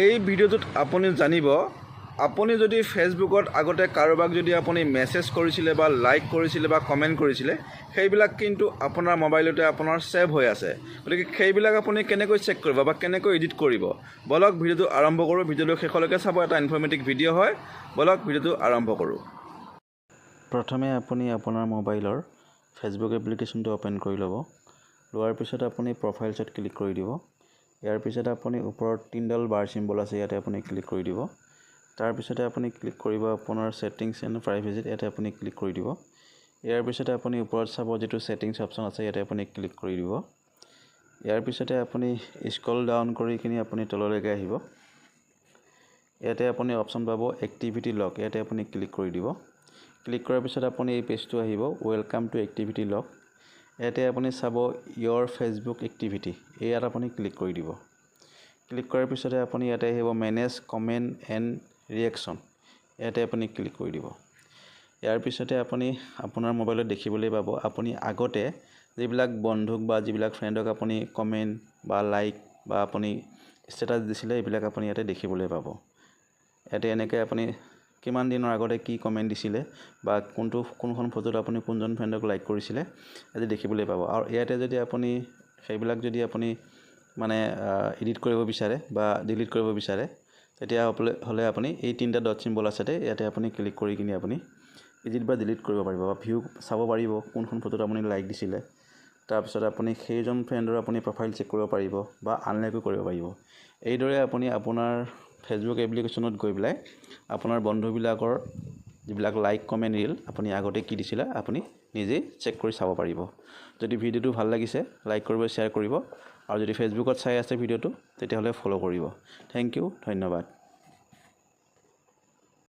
এই ভিডিঅ'টোত আপুনি জানিব, আপুনি যদি ফেচবুকত আগতে কাৰোবাক যদি আপুনি মেছেজ কৰিছিলে বা লাইক কৰিছিলে বা কমেণ্ট কৰিছিলে, সেইবিলাক কিন্তু আপোনাৰ মোবাইলতে আপোনাৰ ছেভ হৈ আছে। গতিকে সেইবিলাক আপুনি কেনেকৈ চেক কৰিব বা কেনেকৈ এডিট কৰিব? ব'লক, ভিডিঅ'টো আৰম্ভ কৰোঁ। ভিডিঅ'টো শেষলৈকে চাব, এটা ইনফৰ্মেটিভ ভিডিঅ' হয়। ব'লক, ভিডিঅ'টো আৰম্ভ কৰোঁ। প্ৰথমে আপুনি আপোনাৰ মোবাইলৰ ফেচবুক এপ্লিকেশ্যনটো অ'পেন কৰি ল'ব। লোৱাৰ পিছত আপুনি প্ৰফাইলছত ক্লিক কৰি দিব। ইয়াৰ পিছত আপুনি ওপৰত তিনিডাল বাৰ চিম্বল আছে, ইয়াতে আপুনি ক্লিক কৰি দিব। তাৰপিছতে আপুনি ক্লিক কৰিব আপোনাৰ ছেটিংছ এণ্ড প্ৰাইভেচিত, ইয়াতে আপুনি ক্লিক কৰি দিব। ইয়াৰ পিছতে আপুনি ওপৰত চাব যিটো ছেটিংছ অপশ্যন আছে, ইয়াতে আপুনি ক্লিক কৰি দিব। ইয়াৰ পিছতে আপুনি স্ক্ৰল ডাউন কৰি কিনি আপুনি তললৈকে আহিব। ইয়াতে আপুনি অপশ্যন পাব এক্টিভিটি লগ, ইয়াতে আপুনি ক্লিক কৰি দিব। ক্লিক কৰাৰ পিছত আপুনি এই পেজটো আহিব, welcome to activity log. ইয়াতে আপুনি চাব ইয়ৰ ফেচবুক এক্টিভিটি, ইয়াত আপুনি ক্লিক কৰি দিব। ক্লিক কৰাৰ পিছতে আপুনি ইয়াতে আহিব মেনেজ কমেণ্ট এণ্ড ৰিয়েকশ্যন, ইয়াতে আপুনি ক্লিক কৰি দিব। ইয়াৰ পিছতে আপুনি আপোনাৰ মোবাইলত দেখিবলৈ পাব, আপুনি আগতে যিবিলাক বন্ধুক বা যিবিলাক ফ্ৰেণ্ডক আপুনি কমেণ্ট বা লাইক বা আপুনি ষ্টেটাছ দিছিলে, এইবিলাক আপুনি ইয়াতে দেখিবলৈ পাব। ইয়াতে এনেকৈ আপুনি কিমান দিনৰ আগতে কি কমেণ্ট দিছিলে বা কোনখন ফটোত আপুনি কোনজন ফ্ৰেণ্ডক লাইক কৰিছিলে, ইয়াতে দেখিবলৈ পাব। আৰু ইয়াতে যদি আপুনি সেইবিলাক যদি আপুনি মানে এডিট কৰিব বিচাৰে বা ডিলিট কৰিব বিচাৰে, তেতিয়া হ'লে আপুনি এই তিনিটা ডট চিম্বল আছে, ইয়াতে আপুনি ক্লিক কৰি কিনি আপুনি এডিট বা ডিলিট কৰিব পাৰিব বা ভিউ চাব পাৰিব কোনখন ফটোত আপুনি লাইক দিছিলে। তাৰপিছত আপুনি সেইজন ফ্ৰেণ্ডৰ আপুনি প্ৰফাইল চেক কৰিব পাৰিব বা আনলাইকো কৰিব পাৰিব। এইদৰে আপুনি আপোনাৰ ফেচবুক এপ্লিকেশ্যনত গৈ পেলাই আপোনাৰ বন্ধুবিলাকৰ যিবিলাক লাইক, কমেণ্ট, ৰিল আপুনি আগতে কি দিছিলে, আপুনি নিজেই চেক কৰি চাব পাৰিব। যদি ভিডিঅ'টো ভাল লাগিছে, লাইক কৰিব, শ্বেয়াৰ কৰিব আৰু যদি ফেচবুকত চাই আছে ভিডিঅ'টো, তেতিয়াহ'লে ফ'ল' কৰিব। Thank U, ধন্যবাদ।